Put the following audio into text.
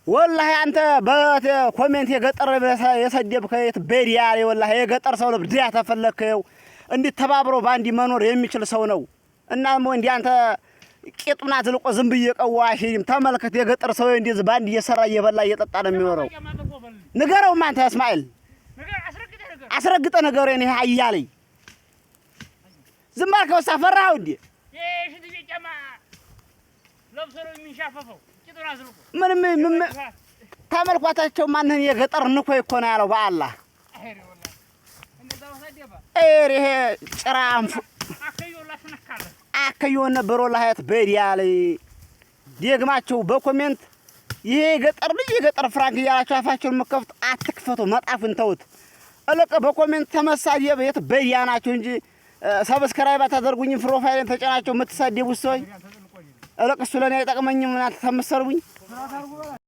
ወላሂ አንተ በ comment የገጠር የሰደብከው የት በዲያ፣ ወላሂ የገጠር ሰው ነው። ዲያ ተፈለከው እንዲህ ተባብሮ በአንድ መኖር የሚችል ሰው ነው። እና ደግሞ እንዲህ አንተ ቂጡን አዝልቆ ዝም ብዬ ቀዋ አይሄድም። ተመልከት፣ የገጠር ሰው እንዲህ በአንድ እየሰራ፣ እየበላ፣ እየጠጣ ነው የሚኖረው። ንገረውማ አንተ እስማኤል፣ አስረግጠህ ንገረው። ይሄ አያለኝ ዝም አልከው። ፈራኸው እንዴ? የሽንት ቤት ጫማ ለብሶ ነው የሚንሻፈፈው። ቂጡን አዝልቆ። ምንም ምን ተመልኳታቸው ማንህን የገጠር ንኮይ እኮ ነው ያለው። በአላህ ኤር ይሄ ጭራንፍ አከዮን ነበር። ወላሂ በዲያ ላይ ደግማቸው በ comment ይሄ የገጠር ልጅ፣ የገጠር ፍራንክ እያላችሁ አፋቸውን የምከፍቱ አትክፈቱ፣ መጣፉን ተውት። እልቅ በ comment ተመሳደብ የት በዲያ ናቸው እንጂ subscribe አታደርጉኝም። Profile ን ተጭናቸው የምትሳደቡት ሰዎች እልቅ እሱ ለእኔ አይጠቅመኝም። እናንተ ተመሰልቡኝ።